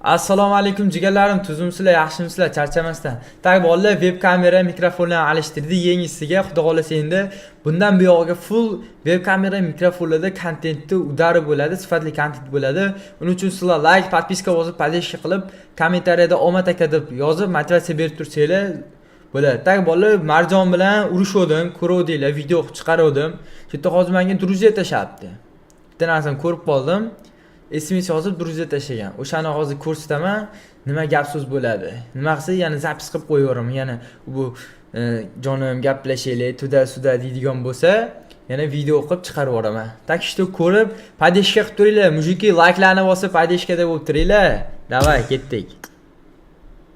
Assalomu alaykum jigarlarim, tuzumsizlar, yaxshimisizlar, charchamasdan. Так, bolalar, veb kamera, mikrofonlarni alishtirdi yangisiga. Xudo xohlasa, endi bundan buyog'iga full veb kamera, mikrofonlarda kontentni udari bo'ladi, sifatli kontent bo'ladi. Uning uchun sizlar like, подписка bosib, поддержка qilib, kommentariyada "Omad aka" deb yozib, motivatsiya berib tursanglar bo'ladi. Так, bolalar, Marjon bilan urushuvdim, ko'ruvdinglar, video qilib chiqaruvdim. Shu yerda hozir menga друзья tashlabdi. Bitta narsani ko'rib qoldim. SMS yozib, друзья tashlagan. O'shani hozir ko'rsataman, nima gap so'z bo'ladi. Nima qilsa, yana запись qilib qo'yaveraman. Yana bu jonim, gaplashaylik, туда-сюда deydigan bo'lsa, yana video qilib chiqarib yuboraman. Так что ko'rib, поддержка qilib turinglar. Мужики, layklarni bosib, поддержка da bo'lib turinglar. Давай, ketdik.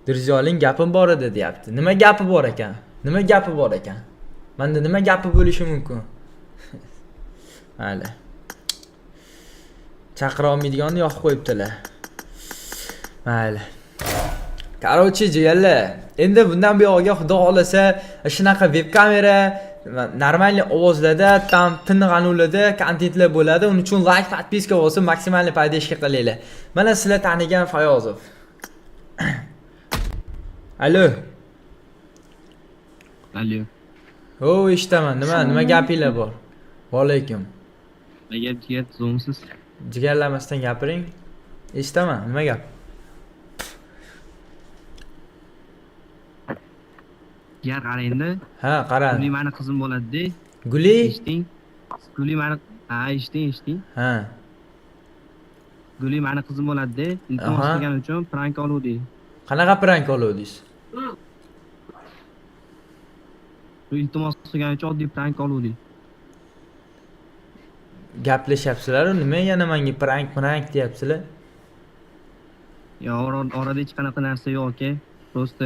Друзья ling gapim bor edi deyapti. Nima gapi bor ekan? Nima gapi bor ekan? Menda nima gapi bo'lishi mumkin? Mayli. Chaqira olmaydiganni yoqib qo'yibdilar. Mayli. Короче, jigarlar, endi bundan buyog'iga, xudo xohlasa, shunaqa veb kamera, нормальный ovozlarda, там tiniq kontentlar bo'ladi. Uning uchun like, подписка bosib, максимальный поддержка qilinglar. Mana sizlar tanigan Fayozov. Alo. Alo. O, eshitaman. Nima gapinglar bor? Va alaykum. Nima gap, jigar, tuzukmisiz? Jigarlamasdan gapiring. Eshitaman, nima gap? Jigar, qarangda. Ha, qara. Guli mani qizim bo'ladi-da. Guli? Eshiting. Guli mani, ha, eshiting, eshiting. Ha. Guli mani qizim bo'ladi-da. Iltimos qilgani uchun prank oluvdik. Qanaqa prank oluvdingiz? Bu iltimos qilgani uchun oddiy prank oluvdik. Gaplashyapsizlar, nima yana menga prank prank deyapsizlar? Yo, orada hech qanaqa narsa yo'q, aka. Просто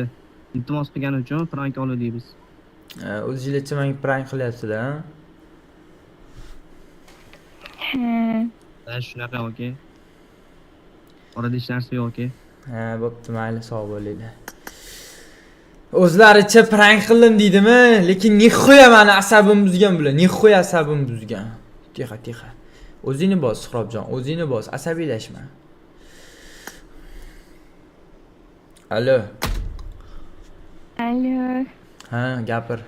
iltimos qilgani uchun prank oluvdik biz. O'zinglarcha menga prank qilyapsizlar, ha? Ha. Ha, shunaqa, aka. Orada hech narsa yo'q, aka. Ha, bo'pti, mayli, sog' bo'linglar. O'zlaricha prank qildim deydimi? Lekin нихуя mani asabim buzgan bular. Нихуя asabim buzgan. Тихо, тихо. O'zingni bos, Suhrobjon, o'zingni bos, asabiylashma. Alo. Alo. Ha, gapir.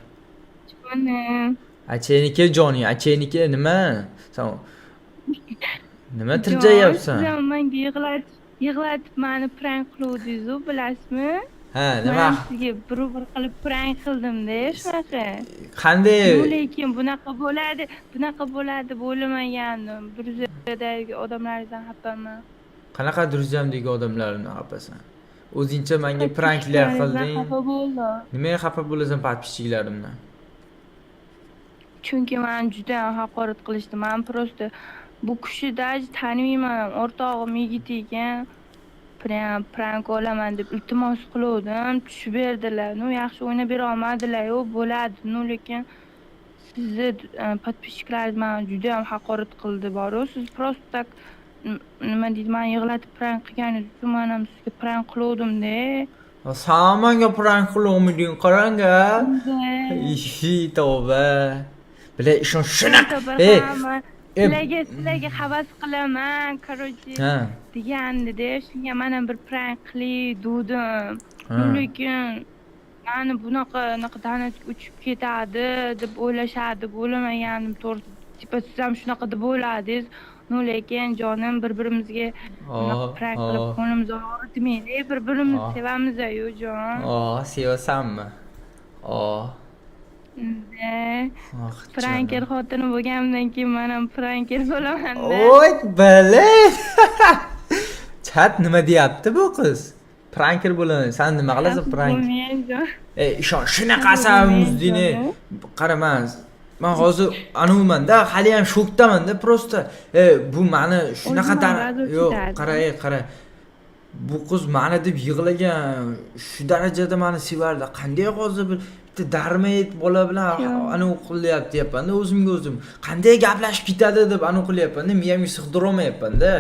Jonim. Acheniki joning, acheniki nima? Sen nima tirjayapsan? Siz ham menga yig'latib mani prank qiluvdingiz-u, bilasizmi? Ha, nima? Men sizga bir qilib prank qildim-da, shunaqa. Qanday? Ну, lekin bunaqa bo'ladi, bunaqa bo'ladi deb o'ylamagandim. Друзья dagi odamlaringizdan xafaman. Qanaqa друзья mdagi odamlarimdan xafasan? O'zingcha menga pranklar Подписчиklaringizdan qilding. xafa bo'ldim. Nimaga xafa bo'lasan подписчик larimdan? Chunki mani juda ham haqorat qilishdi. Man просто bu kishi даже tanimayman, o'rtog'im yigit ekan. Прям prank olaman deb iltimos qiluvdim, tushib berdilar. Ну, yaxshi o'ynab bera olmadilar, yo'q bo'ladi. Ну, lekin sizni подписчик laringiz mani juda ham haqorat qildi boru. Siz просто так, nima deydi, mani yig'latib prank qilganingiz uchun man ham sizga prank qiluvdim-da. San menga prank qilolmading, qarang-a. Ihi, tavba. Bila, ishon shunaqa. Ey, Sizlarga havas qilaman, короче, degandida, shunga man ham bir prank qilay degdim. Lekin mani bunaqa anaqa donatga uchib ketadi deb o'ylashadi deb o'ylamagandim to'g'risi. Типа siz ham shunaqa deb o'yladingiz. Ну, lekin jonim, bir-birimizga bunaqa prank qilib ko'nglimizni og'ritmaylik, bir-birimizni sevamiz-yu, jon. Oh, sevasanmi? Oh. Да. Oh, Pranker jonim. xotini bo'lganimdan keyin man ham pranker bo'laman-da. Oy, блин. Chat nima deyapti bu qiz? Pranker bo'laman. San nima qilasan prank? Bo'lmang, jon. Ey, ishon, shunaqa asabim buzding. Qara, man hozir anuvman-da, hali ham shokdaman-da, просто. E, bu mani shunaqa O'zim ham razil yo'q, ketadi. Qara, ey, qara. Bu qiz mani deb yig'lagan, shu darajada mani sevardi. Qanday hozir bir bitta darmayt bola bilan anavi qilyapti deyapman-da o'zimga o'zim. Qanday gaplashib ketadi deb anavi qilyapman-da, miyamga sig'dirolmayapman-da.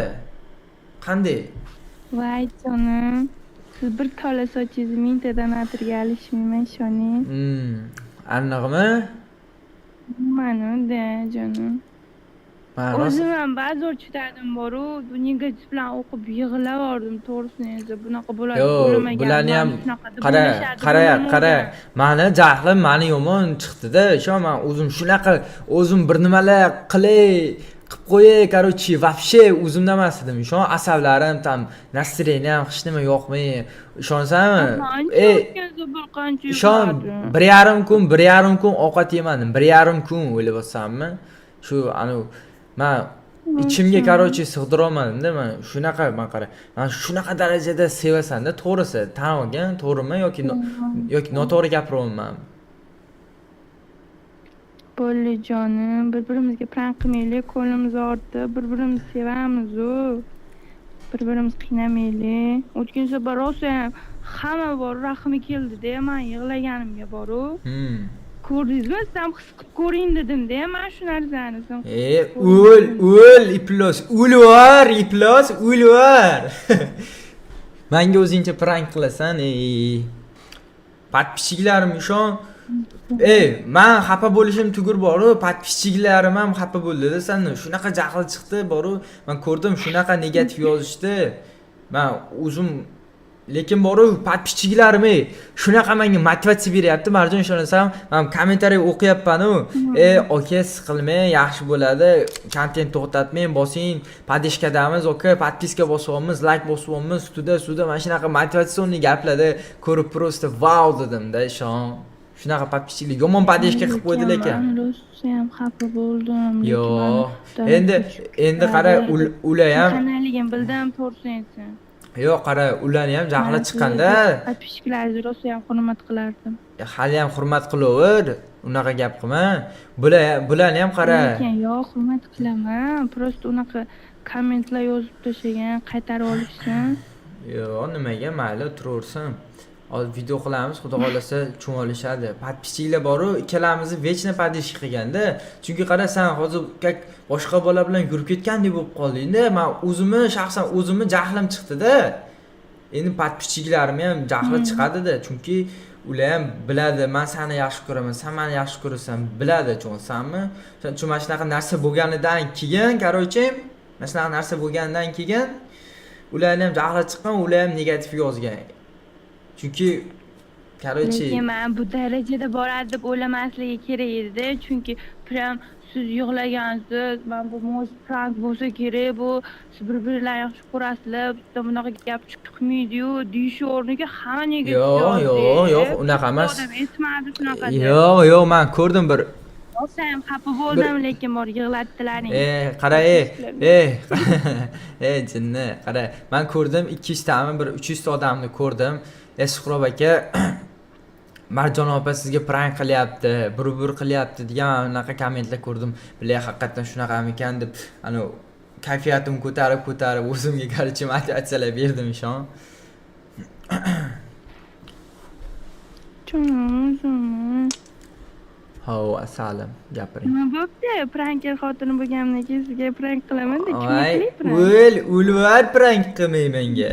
Qanday? Voy, jonim. Siz bir tola sochingizni mingta donatorga alishmayman, ishoning. Anig'mi? Mani-da, jonim. Man rost O'zim ham ba'zi chidadim boru, bu negativ bilan o'qib yig'lavordim, to'g'risini aytsa, bunaqa bo'ladi deb Yo'q, o'ylamaganman, bularni ham shunaqa deb qara, o'ylashadi, qara, bilmadim. Qara. Mani jahlim, mani yomon chiqdi-da. Shu man o'zim shunaqa, o'zim bir nimalar qilay, qilib qo'yay, короче, вообще o'zimda emas edim. Ishon, asablarim там, настроение hech nima yoqmay, ishonsanmi? Qancha Ey, o'tgan bir qancha ishon, yig'ladim. 1,5 kun, 1,5 kun ovqat yemadim. 1,5 kun o'ylayapsanmi? Shu anu man ichimga, короче, sig'dirolmadim-da man. Shunaqa, man qara, man shunaqa darajada sevasan-da, to'g'risi, tan olgin, to'g'rimi yoki yoki noto'g'ri gapiryapmanmi? Bo'ldi jonim, bir-birimizga prank qilmaylik, ko'nglimiz ortdi, bir-birimizni sevamiz-u. Bir-birimizni qiynamaylik. O'tgan safar rosa ham hamma bor rahmi keldi-da, man yig'laganimga boru. Ko'rdingizmi? Siz ham his qilib ko'ring dedim-da, man shu narsani. Siz ham E, o'l, o'l, iflos, o'lvar, iflos, o'lvar. Manga o'zingcha prank qilasan, ey. Подписчик larim ishon. Ey, man xafa bo'lishim tugur boru, подписчик larim ham xafa bo'ldi-da sandan. Shunaqa jahl chiqdi boru, man ko'rdim, shunaqa negativ yozishdi. Man o'zim lekin boru подписчик larim, ey, shunaqa menga motivatsiya beryapti. Marjon, ishonasan, man kommentariy o'qiyapman-u. "Ey, aka, siqilmang, yaxshi bo'ladi. Kontent to'xtatmang, bosing, поддержка damiz, aka, подписка bosyapmiz, layk bosyapmiz, туда-сюда" Mana shunaqa мотивационный gaplarda ko'rib просто vau dedim-da, ishon. Shunaqa подписчик lar yomon поддержка qilib qo'ydi lekin. Man rosa ham xafa bo'ldim. Lekin Yo'q. man Endi qara, ular ham qanaqaligini bildim, to'g'risini aytsam. Yo'q, qara, ularni ham jahli chiqqanda. Подписчик larni rosa ham hurmat qilardim. Hali ham hurmat qilaver, unaqa gap qilma. Bularni ham qara. Lekin yo'q, hurmat qilaman. Просто unaqa kommentlar yozib tashlagan, qaytarib olishsin. Yo'q, nimaga, mayli, turaversin. Hozir video qilamiz, xudo xohlasa tushunib olishadi. Подписчик lar boru, ikkalamizni вечно поддержка qilganda. Chunki qara, san hozir как boshqa bola bilan yurib ketgandek bo'lib qolding-da. Man o'zimni shaxsan o'zimni jahlim chiqdi-da. Endi подписчик larim ham jahli chiqadi-da, chunki ular ham biladi, man seni yaxshi ko'raman, sen meni yaxshi ko'rasan, biladi, tushunsanmi? Shuning uchun mana shunaqa narsa bo'lganidan keyin, короче, mana shunaqa narsa bo'lganidan keyin ularni ham jahli chiqqan, ular ham negativ yozgan. Chunki, короче, Lekin man bu darajada boradi deb o'ylamasligi kerak edi-da, chunki prям siz yig'lagansiz, man bu может prank bo'lsa kerak, bu siz bir-biringlarni yaxshi ko'rasizlar, bitta bunaqa gap chiqmaydi-yu deyish o'rniga hamma negativ Yo'q, yozdi. yo'q, yo'q, unaqa emas. Odam aytmadi shunaqa deb. Yo'q, yo'q, man ko'rdim bir Rosa ham xafa bo'ldim, lekin bor yig'latdilaring. E, qara, ey, ey, ey, jinni, qara, man ko'rdim 200 tami, bir 300 ta odamni ko'rdim. "E, Suhrob aka, Marjon opa sizga prank qilyapti, bur-bur qilyapti" degan unaqa kommentlar ko'rdim. Billahi, haqiqatdan shunaqamikan deb, ana kayfiyatim ko'tarib, ko'tarib o'zimga, короче, motivatsiyalar berdim, ishon. Jonim. Hov, asalim, gapiring. Nima bo'pti? Pranker xotini bo'lganimdan keyin sizga prank qilaman-da, kim Ay, qilay prank? O'l, o'lvar, prank qilmay menga.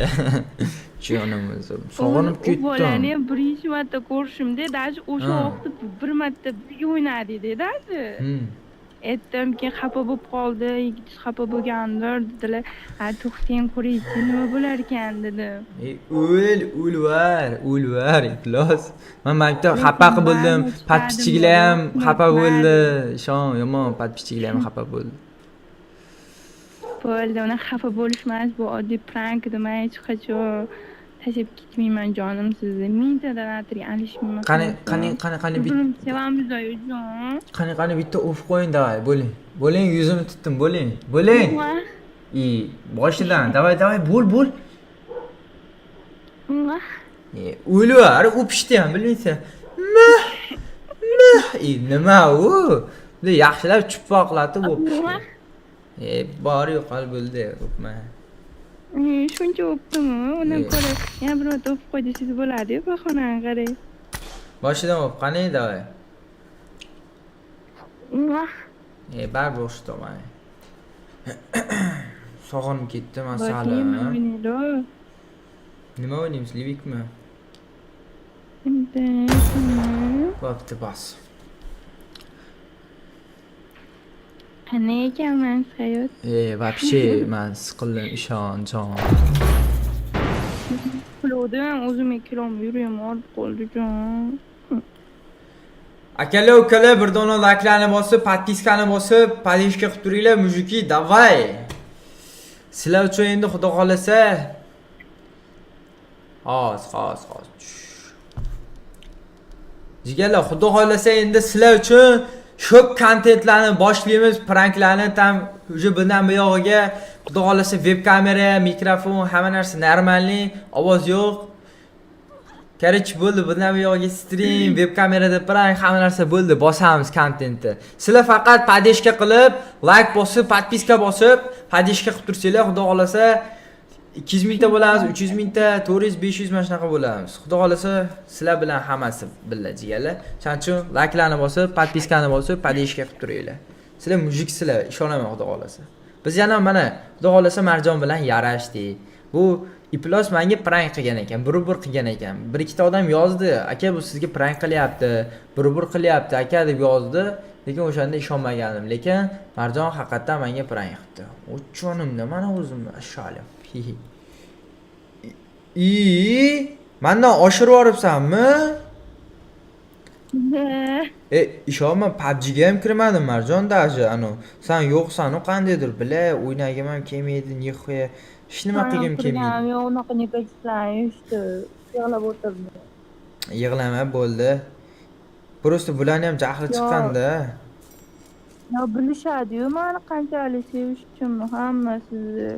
Jonim o'zim, sog'inib U bolani ketdim. ham birinchi marta ko'rishimda, даже o'sha vaqtda bir marta birga o'ynadik даже. Aytdim, keyin xafa bo'lib qoldi, yigit xafa bo'lgandir dedilar. Ha, to'xtang, ko'raychi nima bo'lar ekan dedim. E, o'l, o'lvar, o'lvar, iflos. Man maktab xafa qilib bo'ldim, Baribir chiqardim, подписчик lar ham xafa unutmadim. Bo'ldi. Ishon, yomon подписчик lar ham xafa bo'ldi. Bo'ldi, unaqa xafa bo'lishmas, bu oddiy prank edi. Man hech qachon tashlab ketmayman jonim sizni. Mingtadan atirga alishmayman. Qani, qani, qani, qani, Bir-birimizni sevamiz oyijon. Qani, qani, bitta o'pib qo'ying, давай, bo'ling. Bo'ling, yuzimni tutdim, bo'ling. Bo'ling. Mwah. И boshidan, давай, давай, bo'l, bo'l. Mwah. E, o'lvar, o'pishni ham bilmaysan. Mah, mah. E, nima u? Bunday yaxshilab chuppoqlatib o'pish. Mwah. E, bor yo'qol bo'ldi, o'pma. E, shuncha o'pdimi? Undan E. ko'ra yana bir marta o'pib qo'y desangiz bo'ladi-yu, bahonani qarang. Boshidan o'p, qani, давай. Mwah. E, baribir o'xshataman. Sog'inib ketdim, Nima asalim. o'ynaydi? Nima o'ynaymiz, Livikmi? Endi Bo'pti, bos. Qanday ekanman hayot? E, вообще man siqildim, ishon, jon. Qiluvdim, o'zimga kelolmay yuragim og'rib qoldi jon. Akalar, ukalar, bir dona layklarni bosib, подписка ni bosib, поддержка qilib turinglar, мужики, давай. Sizlar uchun endi xudo xolasa. Hozir, hozir, hozir. Jigarlar, xudo xolasa endi sizlar uchun ko'p kontentlarni boshlaymiz, pranklarni там уже bundan buyog'iga xudo xolasa veb kamera, mikrofon, hamma narsa нормальный, ovoz yo'q. Короче, bo'ldi, bundan buyog'iga stream, veb kamerada prank, hamma narsa bo'ldi, bosamiz kontentni. Sizlar faqat поддержка qilib, layk bosib, подписка bosib, поддержка qilib tursanglar, xudo xolasa 200 mingta bo'lamiz, 300 mingta, 400, 500 mana shunaqa bo'lamiz. Xudo xolasa sizlar bilan hammasi billa, jigarlar. Shuning uchun layklarni bosib, подписка ni bosib, поддержка qilib turinglar. Sizlar мужик sizlar, ishonaman xudo xolasa. Biz yana mana xudo xolasa Marjon bilan yarashdik. Bu Iplos menga prank qilgan ekan, bir qilgan ekan. Bir ikkita odam yozdi, aka bu sizga prank qilyapti, bir qilyapti aka deb yozdi. Lekin o'shanda ishonmaganim. Lekin Marjon haqiqatdan menga prank qildi. O'chonimda mana o'zimni ashalim. I mandan oshirib yuboribsanmi? E, ishonma, PUBGga ham kirmadim Marjon даже, anu. San yo'qsan, u qandaydir, bila, o'ynagim ham kelmaydi, нихуя. Hech nima qilgim kelmaydi. Yo'q, unaqa negativlarni eshitib, yig'lab o'tirdim. Yig'lama bo'ldi. Просто bularni ham jahli Yo'q. chiqqanda. Ya bilishadi-yu mani qanchalik sevishimni hamma sizni.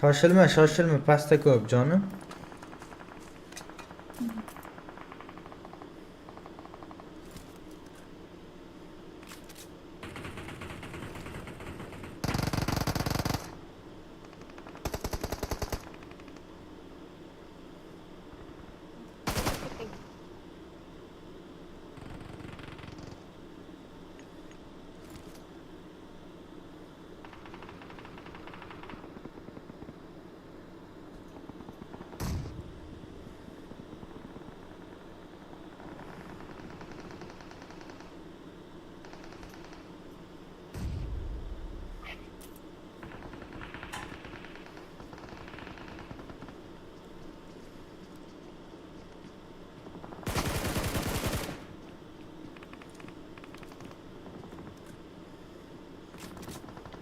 Shoshilma, shoshilma, pastda ko'p, jonim.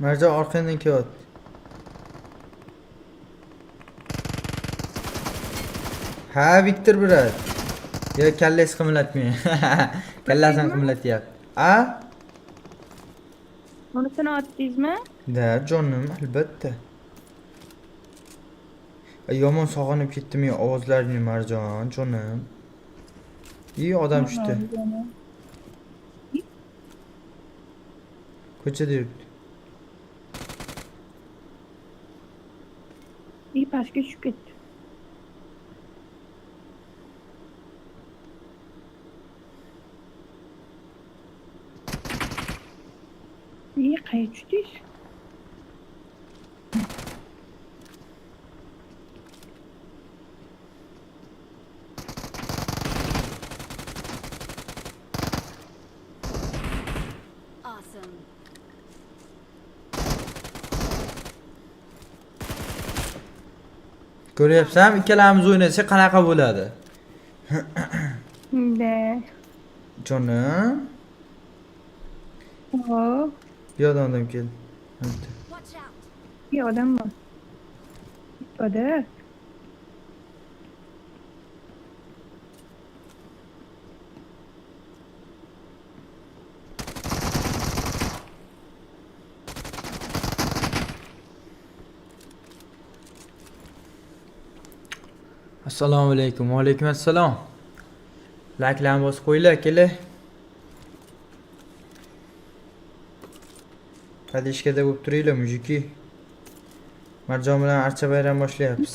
Marjon orqangdan kelyapti. Ha, Viktor брат. Yo, kallasi qimillatmang. Kallasini qimillatyapti. A? Unisini otdingizmi? Да, jonim, albatta. Ay, yomon sog'inib ketdim men ovozlaringni, Marjon, jonim. I odam tushdi. Ko'chada yuribdi. I pastga tushib ketdi. I qayerga tushdingiz? Awesome. Ko'ryapsanmi, ikkalamiz o'ynasak qanaqa bo'ladi? Да. Jonim. Hop. Bu yoqdan odam keldi. Bitta. Watch out. Bir odam bor. Tepada. Assalomu alaykum. Va alaykum assalom. Layklarni bosib qo'yinglar, akalar. Поддержка da bo'lib turinglar, мужики. Marjon bilan archa bayram boshlayapmiz.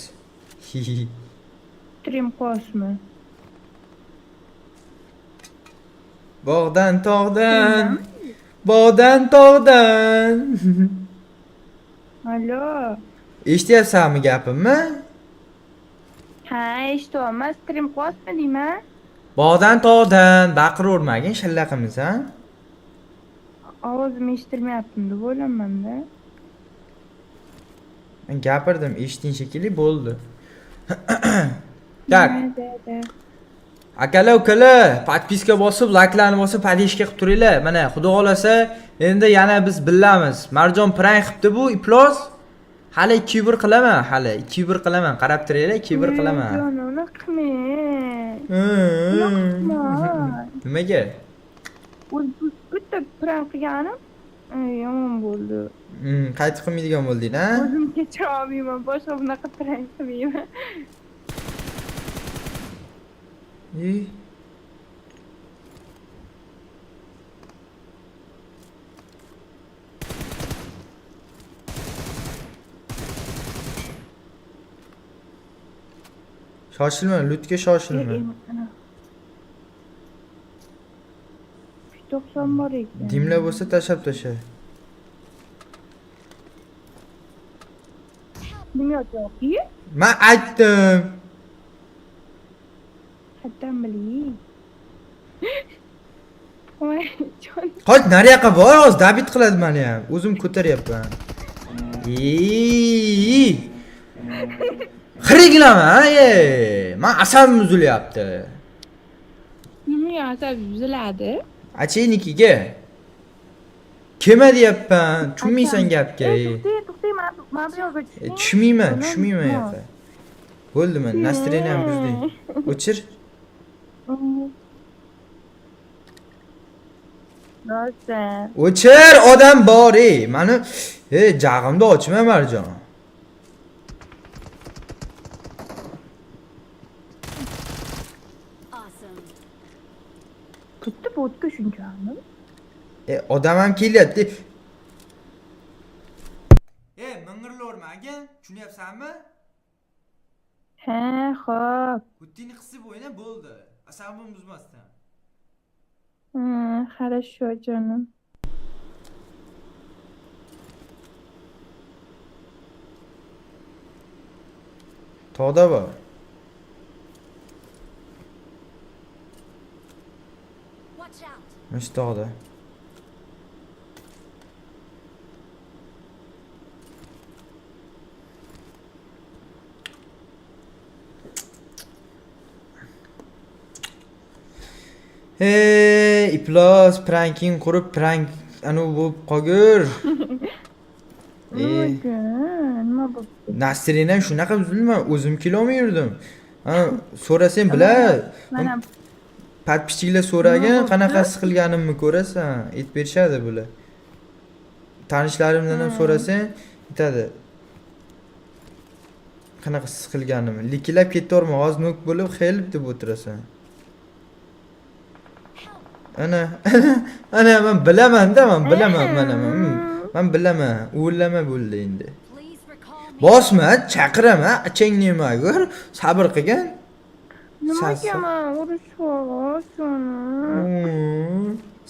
Stream qo'yasizmi? Bog'dan, tog'dan Bog'dan tog'dan. Alo. Eshityapsanmi gapimni? Ha, eshityapman. Stream qilyapsizmi deyman? Bog'dan tog'dan baqiravermagin, shallaqimisan. Ovozim eshitilmayaptimi deb o'ylayapman-da. Men gapirdim, eshitding shekilli bo'ldi. Так, Да, да. Akalar, ukalar, podpiska bosib, layklarni bosib, podeshka qilib turinglar. Mana, xudo xolasa, endi yana biz billamiz. Marjon prank qilibdi bu iflos. Hali 2-1 qilaman, hali 2-1 qilaman. Qarab turinglar, 2-1 qilaman. Jon, uni qilmang. Yo'qmi? Nimaga? O'zi bitta prank qilganim yomon bo'ldi. Qaytib qilmaydigan bo'lding, ha? O'zim kechira olmayman, boshqa bunaqa prank qilmayman. И Shoshilma, lutga shoshilma. 90 bor ekan. Dimla bo'lsa tashlab tasha. Nima yo'q? Men aytdim. Qayerdan bilay? Voy, jon. Qoch, nariyoqqa bor, hozir dabit qiladi meni ham. O'zim ko'taryapman. Ey! Xiriklama, ey! Men asabim uzilyapti. Nimaga asab buziladi? Achinikiga. Kelma deyapman, tushunmaysan gapga. Ey, to'xtang, to'xtang, mana bu yoqqa tushing. Tushmayman, Nima? tushmayman yoqqa. Bo'ldi, men настроение ham buzding. O'chir. Rosa. O'chir, odam bor, ey. Mani ey, jag'imni ochma, Marjon. Awesome. Bitta botga shunchami? Odam ham kelyapti. Ey, ming'irlavermagin, tushunyapsanmi? Ha, xo'p. Huttingni qisib o'yna, bo'ldi. Asabimni buzmasdan. Ha, хорошо, jonim. Tog'da bor. Watch out. Mana shu tog'da. Ey, iflos, pranking qurib prank anu bo'lib qolgur. Ey, Nimaga? Nima bo'libdi? Nasrina shunaqa buzilma, o'zim kelolmay yurdim. Ha, so'rasang biladi. Mana Подписчик lar so'ragin, Nima qanaqa bo'libdi? siqilganimni ko'rasan, aytib berishadi bular. Tanishlarimdan ham so'rasang, aytadi. Qanaqa siqilganimni. Likilab ketaverma, hozir nok bo'lib help deb o'tirasan. Ana, ana men bilaman-da, men bilaman, mana men. Men bilaman, o'ylama bo'ldi endi. Please recall me. Bosma, chaqiraman, achangni magur, sabr qilgin. Nimaga Sassi. man urishyapsan?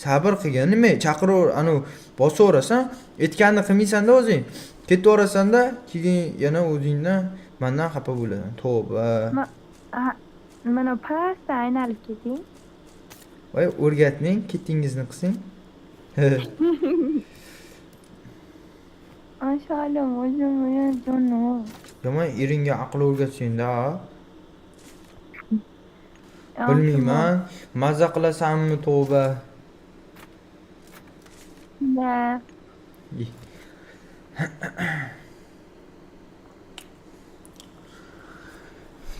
Sabr qilgin, nima chaqiraver, anu bosaverasan, aytganini qilmaysan-da o'zing. Ketaverasanda, keyin yana o'zingdan mandan xafa bo'lasan. Tavba. Mana pastda aylanib keting. Voy, o'rgatning, ketingizni qising. Ashalim o'zim jonim. Yomon eringga aql o'rgatsang-da. Bilmayman, maza qilasanmi, tavba. Да. Ih.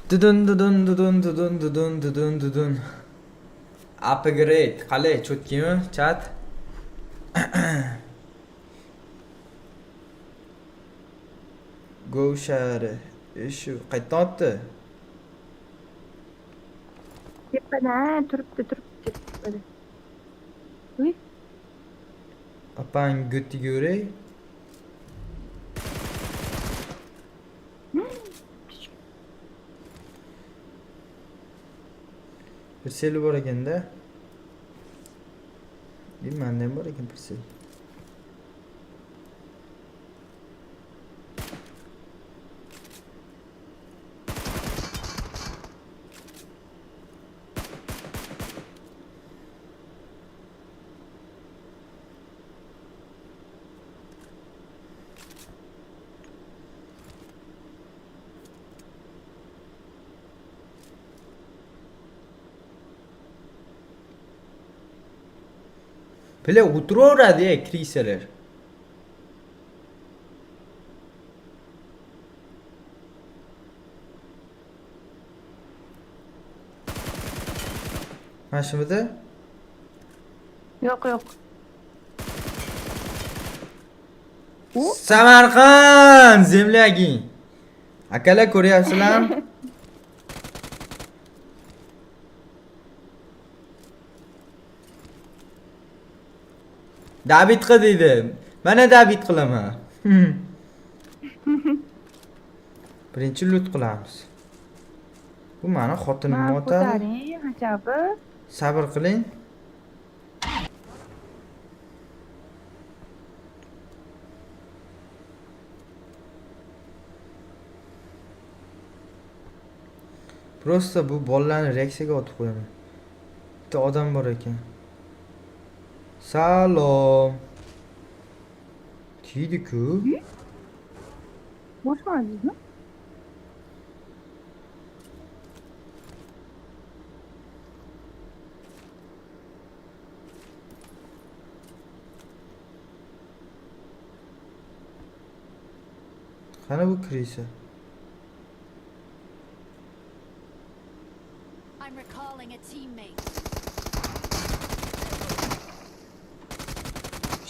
Dudun dudun dudun dudun dudun dudun dudun. Upgrade qalay, cho'tkimi chat? Govshari. Shu qayerdan otdi? Tepada turibdi, turibdi tepada. Uy, Opang go'tiga uray. Bir seli bor ekanda. Manda ham bor ekan прицел. Bile o'tiraveradi ey крыса lar. Mana shumidi? Yo'q, yo'q. Samarqand земляк ing. Akalar, ko'ryapsizlarmi? Добить qil deydi. Mana добить qilaman. Birinchi loot qilamiz. Bu mani xotinim Man otadi. ko'taring, хотя бы. Sabr qiling. Просто bu bolalarni reaksiyaga otib qo'yaman. Bitta odam bor ekan. Salom. Tegdi-ku. Ko'rmadingizmi? Qani bu крыса? I'm recalling a teammate.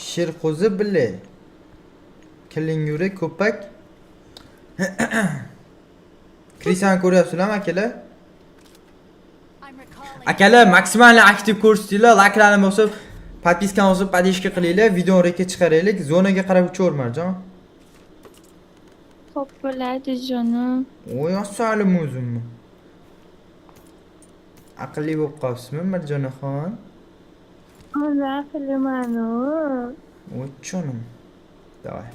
Sherqo'zi bile. Kiling yurak ko'pak. Крыса ni ko'ryapsizlarmi, akalar? I'm recalling. Akalar, maksimal aktiv ko'rsatinglar, layklarni bosib, подписка ni bosib, поддержка qilinglar, videoni рек ka chiqaraylik, zonaga qarab uchaver, Marjon. Xo'p bo'ladi, jonim. Oy, asalim o'zimmi. Aqlli bo'lib qolibsizmi, Marjonaxon? O'zi aqlliman-u. Oy, jonim. Давай.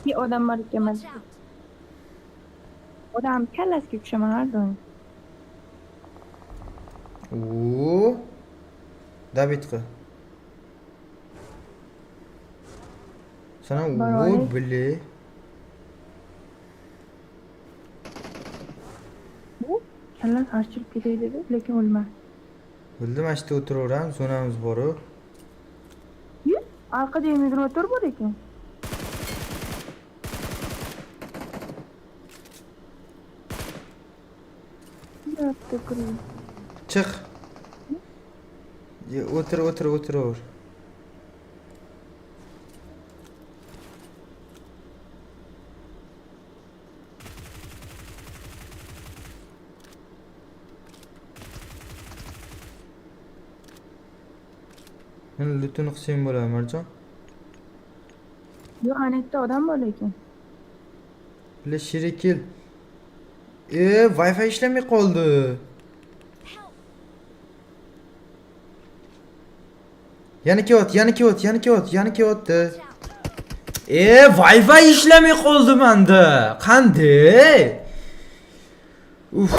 Bir odam bor ekan mana. Watch out. Odam kallasiga tushaman har doim. Oo. Добить qil. Sana Bor o oling. bile. Bu kallasi archilib ketay dedi, lekin o'lmadi. Bildim, mana shu yerda o'tiraveramiz, zonamiz bor-u. Orqada M24 bor ekan. Yo'q, ko'ring. Chiq. Ye, o'tir, o'tir, o'tiraver. Mana loot ini qilsang bo'ladi, Marjon. Yo'q, ana yerda odam bor lekin. Bile sherik kel. E, Wi-Fi ishlamay qoldi. Help. Yana kelyapti, yana kelyapti, yana kelyapti, yana kelyapti. Watch out. E, Wi-Fi ishlamay qoldi menda. Qanday? Uf.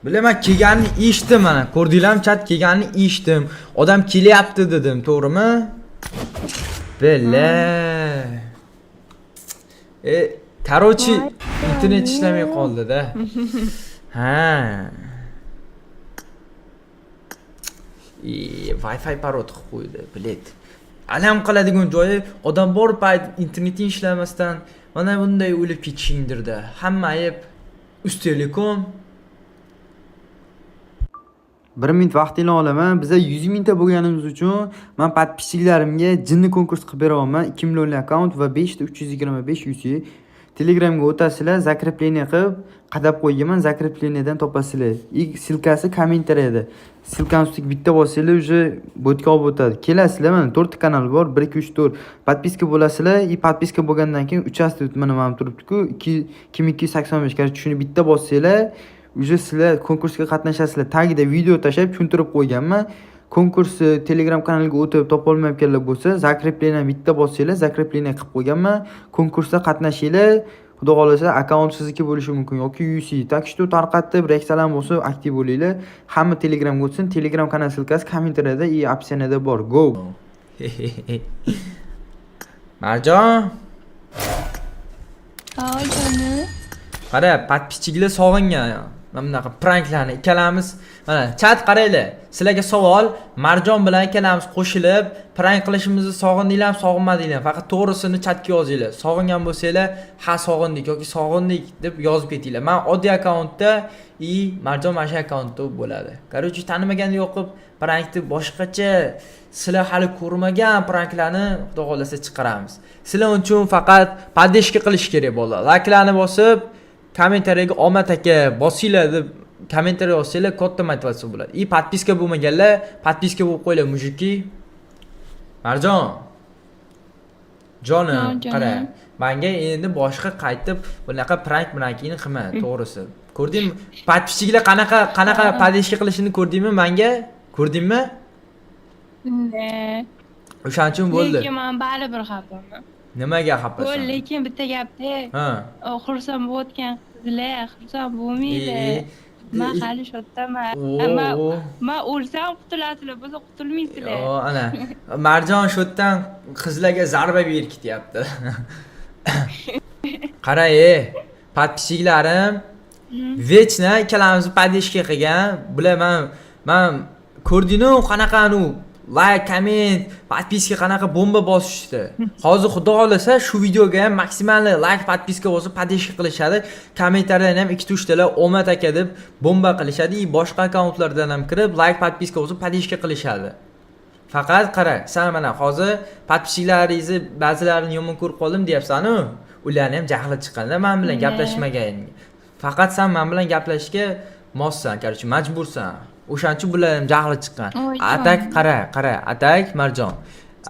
Bilaman, kelganini eshitdim mana. Ko'rdinglarmi, chat, kelganini eshitdim. Odam kelyapti dedim, to'g'rimi? Bela. E, короче, internet ishlamay qoldi-da. Ha. E, Wi-Fi parol qilib qo'ydi, блять. Alam qiladigan joyi, odam bor payt interneting ishlamasdan mana bunday o'lib ketishingdirda. Hamma ayb Uztelecom. 1 minut vaqtingni olaman. Biza 100 mingta bo'lganimiz uchun man подписчик larimga jinni konkurs qilib beryapman. 2 millionlik akkaunt va 5 ta 325 UC. Telegramga o'tasizlar, закрепление qilib qadab qo'yganman, закрепление dan topasizlar. И ссылка si kommentariyada. Ссылка ni ustiga bitta bossanglar, уже botga olib o'tadi. Kelasizlar, mana to'rtta kanal bor, 1 2 3 4. Подписка bo'lasizlar и подписка bo'lgandan keyin участвовать, mana turibdi-ku, 2285. Короче, shuni bitta bossanglar, уже sizlar konkursga qatnashasizlar. Tagida video tashlab tushuntirib qo'yganman. Konkursni Telegram kanaliga o'tib topolmayotganlar bo'lsa, закрепление bitta bossanglar, закрепление qilib qo'yganman. Konkursda qatnashinglar. Xudo xohlasa, akkaunt sizniki bo'lishi mumkin yoki UC. Так что tarqatib, reaksiyalar bo'lsa, aktiv bo'linglar. Hamma Telegramga o'tsin. Telegram kanal ссылка si kommentariyada и описание da bor. Go. Marjon, Ha, jonim. Qara, подписчик lar sog'ingan. Mana bunaqa pranklarni ikkalamiz, mana chat qaranglar. Sizlarga savol, Marjon bilan ikkalamiz qo'shilib prank qilishimizni sog'indinglarmi, sog'inmadinglarmi? Faqat to'g'risini chatga yozinglar. Sog'ingan bo'lsanglar, ha, sog'indik yoki sog'indik deb yozib ketinglar. Men oddiy akkauntda и Marjon mana shu akkauntda bo'ladi. Короче, tanimaganda yo'q qilib prankni boshqacha, sizlar hali ko'rmagan pranklarni, xudo xohlasa, chiqaramiz. Sizlar uchun faqat поддержка qilish kerak, bolalar. Layklarni bosib, kommentariyaga "Omad aka bosinglar" deb kommentariy yozsanglar, katta motivatsiya bo'ladi. И подписка bo'lmaganlar подписка bo'lib qo'yinglar, мужики. Marjon. Jonim, Ha, jonim. qara. Menga endi boshqa qaytib bunaqa prank mrankini qilma, to'g'risi. Ko'rdingmi? Подписчик lar qanaqa qanaqa поддержка qilishini ko'rdingmi menga? Ko'rdingmi? Ne? O'shaning uchun bo'ldi. Lekin man baribir xafaman. Nimaga Bo'l, xafasan? Lekin bitta gapda, Ha. xursand bo'layotgan qizlar xursand bo'lmaydi. Man hali shu yerdaman. Oo. Man o'lsam qutulasizlar, bo'lsa qutulmaysizlar. Yo, ana. Marjon shu yerdan qizlarga zarba berib ketyapti. Qara, ey, подписчик larim вечно ikkalamizni поддержка qilgan. Bular man ko'rdingmi qanaqa anu layk, komment, подписка qanaqa bomba bosishdi. Hozir, xudo xohlasa, shu videoga ham maksimal layk, подписка bosib поддержка qilishadi. Kommentariyadan ham ikkita uchtalar "Omad aka" deb bomba qilishadi и boshqa akkauntlardan ham kirib layk, подписка bosib поддержка qilishadi. Faqat qara, san mana hozir подписчик laringizni ba'zilarini yomon ko'rib qoldim deyapsan-u. Ularni ham jahli chiqqanda men bilan gaplashmagan. Faqat san men bilan gaplashishga mossan, короче, majbursan. O'shaning uchun bular ham jahli chiqqan. Oy, А так jonim. Qara, qara, а так Marjon.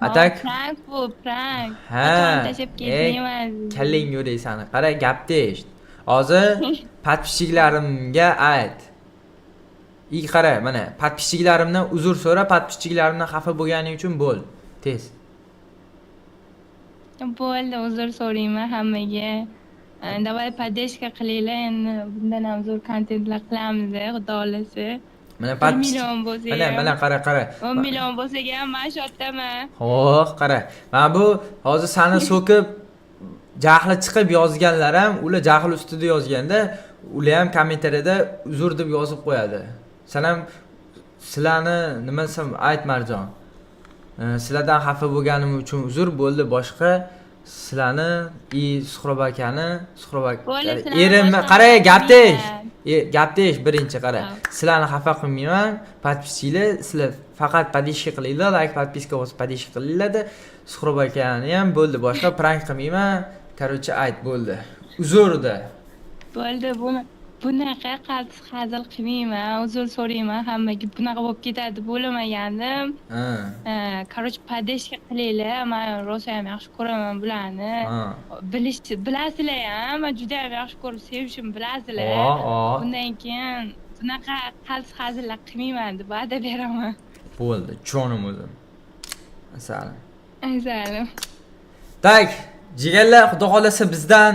А так Prank bu, prank. Ha, Qachon tashlab ey, ketmayman. Kallangga uray sani. Qara, gapni eshit. Hozir подписчик larimga ayt. И qara, mana подписчик larimdan uzr so'ra, подписчик larimdan xafa bo'lganing uchun bo'l. Tez. Bo'ldi, uzr so'rayman hammaga. Давай, поддержка qilinglar, endi bundan ham zo'r kontentlar qilamiz, xudo xohlasa. Mana 1 подписчик million bo'lsa Mana, ham, mana qara, qara. 10 million bo'lsa ham man shu yerdaman. Xo'p, qara. Mana bu hozir sani so'kib, jahli chiqib yozganlar ham, ular jahl ustida yozganda, ular ham kommentariyada uzr deb yozib qo'yadi. San ham sizlarni nima desam, ayt, Marjon. Sizlardan xafa bo'lganim uchun uzr, bo'ldi, boshqa sizlarni и Suhrob akani, Suhrob aka Bo'ldi, sizlarni erimni boshqa qara, xafa gapni eshit. qilmayman. E, gapni eshit birinchi, qara. Ha. Sizlarni xafa qilmayman. Подписчик lar, sizlar faqat поддержка qilinglar, layk, подписка bosib поддержка qilinglar-da. Suhrob akani ham bo'ldi, boshqa prank qilmayman. Короче, ayt, bo'ldi. Uzrda. Bo'ldi, buni bunaqa qattiq hazil qilmayman, uzr so'rayman hammaga. Bunaqa bo'lib ketadi deb o'ylamagandim. Ha. Короче, поддержка qilinglar. Man rosa ham yaxshi ko'raman bularni. Ha. Bilish bilasizlar ham, man juda ham yaxshi ko'rib sevishimni bilasizlar. O, o. Bundan keyin bunaqa qaltis hazillar qilmayman deb va'da beraman. Bo'ldi, jonim o'zim. Asalim. Asalim. Так, jigarlar, xudo xohlasa, bizdan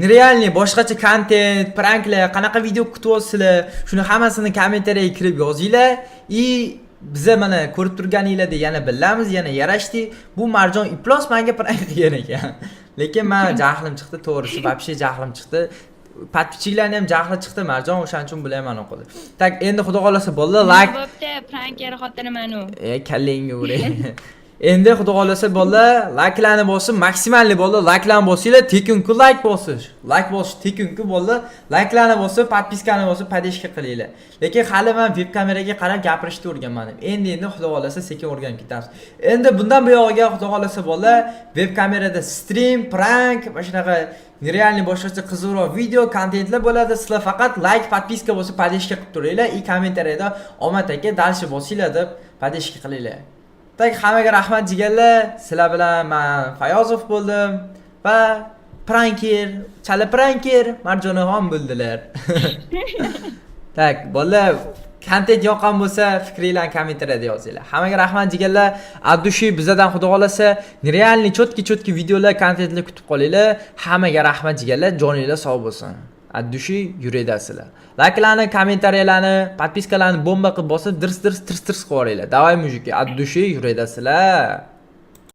нереальный boshqacha kontent, pranklar, qanaqa video kutyapsizlar, shuni hammasini kommentariyaga kirib yozinglar. И biza mana ko'rib turganinglardek yana bilamiz, yana yarashdik. Bu Marjon iflos menga prank qilgan ekan. Lekin men jahlim chiqdi, to'g'risi, вообще jahlim chiqdi. Подписчик larni ham jahli chiqdi Marjon, o'shaning uchun bular ham anaqa qildi. Так, endi xudo xohlasa, bolalar, layk Bo'pti, pranker xotiniman u. E, kallangga uray. Endi xudo xohlasa, bolalar, layklarni bosib, максимальный, bolalar, layklarni bosinglar, tekin-ku layk bosish. Layk bosish tekin-ku, bolalar. Layklarni bosib, подписка ni bosib, поддержка qilinglar. Lekin hali men veb kameraga qarab gapirishni o'rganmadim. Endi xudo xohlasa sekin o'rganib ketamiz. Endi bundan buyog'iga, xudo xohlasa, bolalar, veb kamerada stream, prank, mana shunaqa нереальный boshqacha qiziqroq video kontentlar bo'ladi. Sizlar faqat layk, подписка bosib, поддержка qilib turinglar и kommentariyada "Omad aka, дальше bosinglar" deb поддержка qilinglar. Так, hammaga rahmat, jigarlar. Sizlar bilan men Fayozov bo'ldim va pranker, chala pranker Marjonaxon bo'ldilar. Так, bolalar, kontent yoqqan bo'lsa, fikringlarni kommentariyada yozinglar. Hammaga rahmat, jigarlar. От души bizadan, xudo xohlasa, нереальный чёткий чёткий videolar, kontentlar kutib qolinglar. Hammaga rahmat, jigarlar, joninglar sog' bo'lsin. От души yurakdasizlar. Layklarni, kommentariyalarni, подписка larni bomba qilib bosib, dirs dirs tirs tirs qilib yuboringlar. Давай, мужики, от души yurakdasizlar.